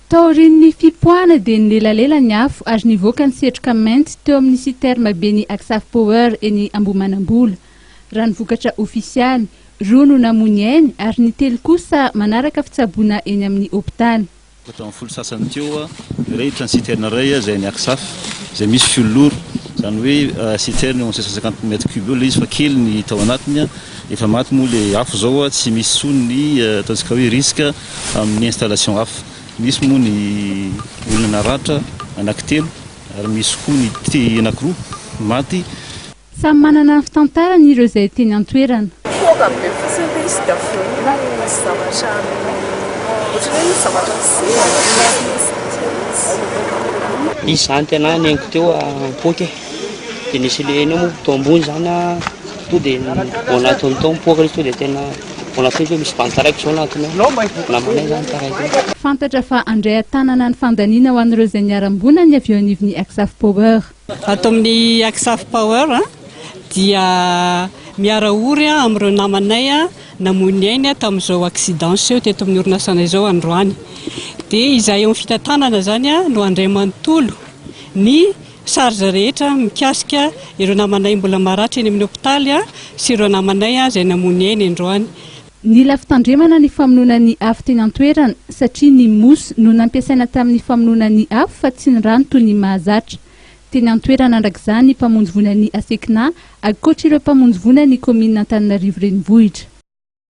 Taorian'ny fipoahana dia nilelalela ny afo ary nivoaka ny setroka mainty teo amin'ny citerne ben'ny Aksaf Power eny Ambohimanambola. Raha ny vokatra ofisialy, roa no namoy ny ainy ary ny telo kosa manaraka fitsaboana eny amin'ny hopitaly. Hatramin'ny folo sasany teo, nirehitra ny citerne iray izay an'ny Aksaf, izay misy fioul lourd, izany hoe citerne eo amin'ny 550 mètres cubes eo ilay izy fa kely ny tao anatiny. Efa maty moa ilay afo izao, tsy misy intsony ny ataontsika hoe risque amin'ny installation hafa. Misy moa ny olona naratra anankitelo ary misy koa ny anankiroa maty. Samy manana ny fitantarany ireo izay teny an-toerana. Poaka be fotsiny ilay izy dia avy eo nisy zavatra ohatran'ny hoe nisy zavatra nizera mihitsy. Izy zany tena neniko teo nipoaka e, dia nisy le eny moa tao ambony zany to dia ao anatin'ny tao mipoaka izy to dia tena ao anatin'io zao misy bandy taraiky zao anatiny ao, namanay zany taraiky io. Fantatra fa handray an-tanana ny fandaniana ho an'ireo izay niharam-boina ny avy eo anivon'ny Aksaf Power. Ato amin'ny Aksaf Power dia miara-ory amin'ireo namanay namoy ny ainy tamin'izao accident niseho teto amin'ny orinasanay izao androany. Dia izahay eo amin'ny fitantanana izany no handray manontolo ny charge rehetra mikasika ireo namanay mbola maratra eny amin'ny hopitaly sy ireo namanay izay namoy ny ainy androany. Nila fitandremana ny famonoana ny afo teny an-toerana satria ny mousse no nampiasaina tamin'ny famonoana ny afo fa tsy ny rano toy ny mahazatra. Teny an-toerana araka izany ny mpamonjy voinan'ny Asekna ankoatra ireo mpamonjy voina ny kaominina Antananarivo Renivohitra.